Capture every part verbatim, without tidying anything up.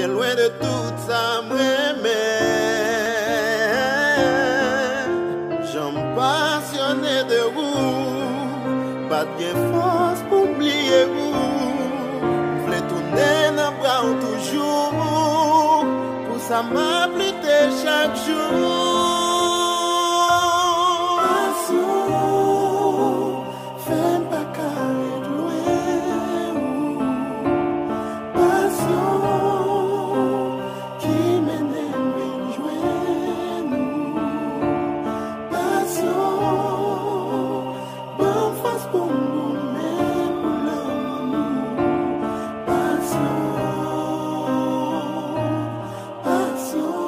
Lwen de tout sa m renmen, jan m pasyone de ou, pa t gen fòs pou m bliye ou. M vle tounen nan bra w toujou, pou sa m ap lite chak jou. Pasyon fè m pa ka ret lwen ou. Pasyon ki mennen m vin jwenn ou. Pasyon ban m fòs pou m goumen pou lanmou. Pasyon. Pasyon,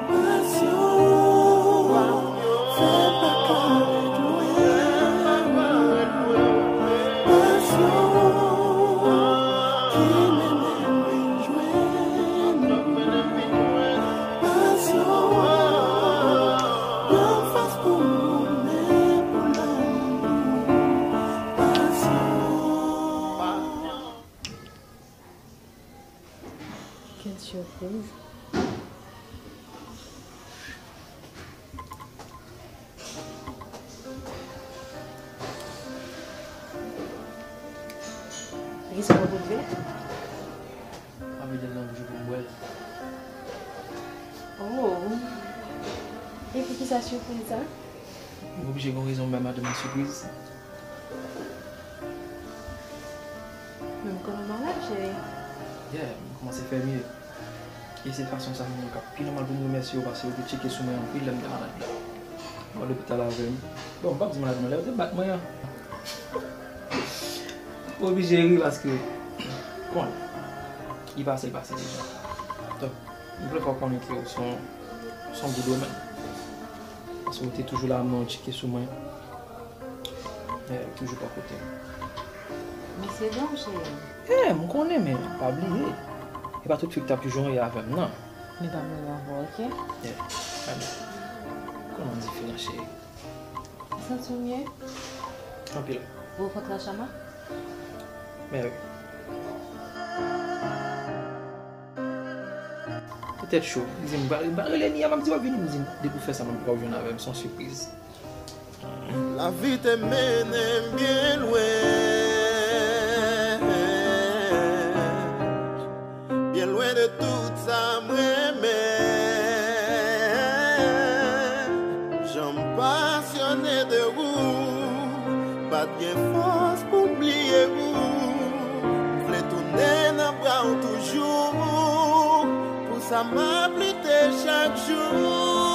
pasyon, fè m pa ka ret lwen. Pasyon, ki mennen m vin jwenn ou. Pasyon, ban m fòs pou m goumen pou lanmou. Pasyon. Quelle surprise. Kisa w ap ouvri? M ap vide l nan bouch ou pou m bwè l. Oh. E poukisa sipriz sa? M oblije gen yon rezon m bay madanm nan sipriz. Men m konnen w malad, cheri. Yeah, m kòmanse fè mye. E se fason sa m wè k ap pi nòmal pou m remèsye w, paske w te tcheke sou mwen anpil lè m te malad la. Ou al lopital avè m. Bon, m p ap di malad non, lè yo te bat mwen an. M oblije ri paske, bon, li pase, li pase deja. Donk, m vle fè w konnen ke w se yon, se yon good woman. Paske w te toujou la, men w tcheke sou mwen. Eh, toujou bò kote m. Mesye dam, cheri. Eh, m konnen, men pa bliye. E pa tout fi k t ap toujou anyen avè m, non. Li pa menm avè w, oke? Eh, ale. Kòman diferan, cheri? Ou santi w mye? Anpil. Gwo vant la, Chama? Men wi. Petèt cho. Li di m, "M pa, m pa rele Nia, m ap di w ap vini." M di, "Depi w fè sa, m ap, w ap jwenn avè m, se yon sipriz." Lavi te mennen m byen lwen, byen lwen de tout sa m renmen. Jan m pasyone de ou, pa t gen fòs pou m bliye ou. M vle tounen nan bra w toujou, pou sa m ap lite chak jou.